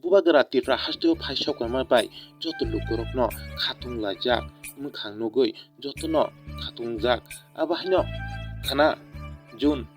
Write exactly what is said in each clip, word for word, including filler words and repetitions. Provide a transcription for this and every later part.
Bubagra Tripura hasteo phai sokma bai joto lukurokno khatung laijak, mwkhang nugwi jotono khatungjak. Abo haino khana June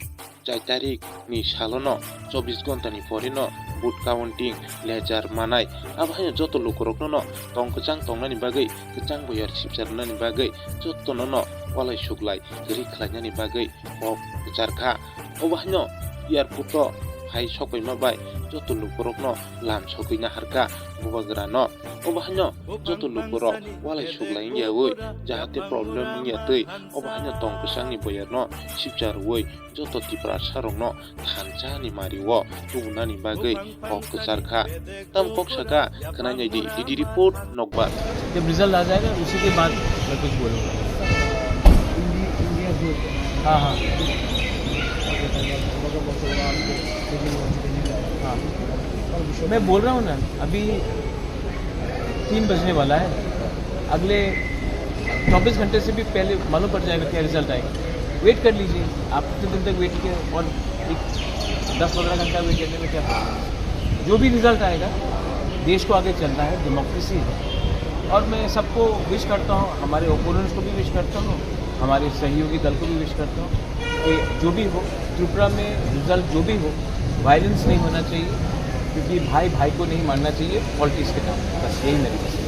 char tarik ni salono chobbish ghonta ni porino vote counting lejar manai. Abo haino joto lukurokno no tong kwchang tongnani bagwi, kwchang boyar sipchar rwnani bagwi jotono no walai suklai kwrwi khlainani bagwi kok kwchar kha. Obo haino airport o phai sokpaima bai joto lukurokno lam sogwi naharkha Bubagra no. Obo haino joto lukurok walai suklai wngyawi, jahate problem wngya twi, obo haino tong kwchangni boyarno sipcha rwui joto Tiprasarokno thansa ni mario tubunani bagwi kok kwchar kha. Tam kok saka khwnai nai di, D D report nokbar. जब रिजल्ट आ जाएगा, उसी के बाद मैं कुछ बोलूँगा। हाँ, हाँ। हाँ। मैं बोल रहा हूँ ना, अभी तीन बजने वाला है। अगले चौबीस घंटे से भी पहले मालूम पड़ जाएगा क्या रिजल्ट आएगा। वेट कर लीजिए, आप कितने दिन तक वेट किया और एक दस पन्द्रह घंटा वेट करने में क्या प्रॉब्लम है? जो भी रिजल्ट आएगा, देश को आगे चलना है, डेमोक्रेसी है। और मैं सबको विश करता हूँ, हमारे ओपोनेंट्स को भी विश करता हूँ, हमारे सहयोगी दल को भी विश करता हूँ कि जो भी हो, त्रिपुरा में रिजल्ट जो भी हो, वायलेंस नहीं होना चाहिए, क्योंकि भाई भाई को नहीं मारना चाहिए पॉलिटिक्स के नाम पे। बस यही मेरी मैसेज।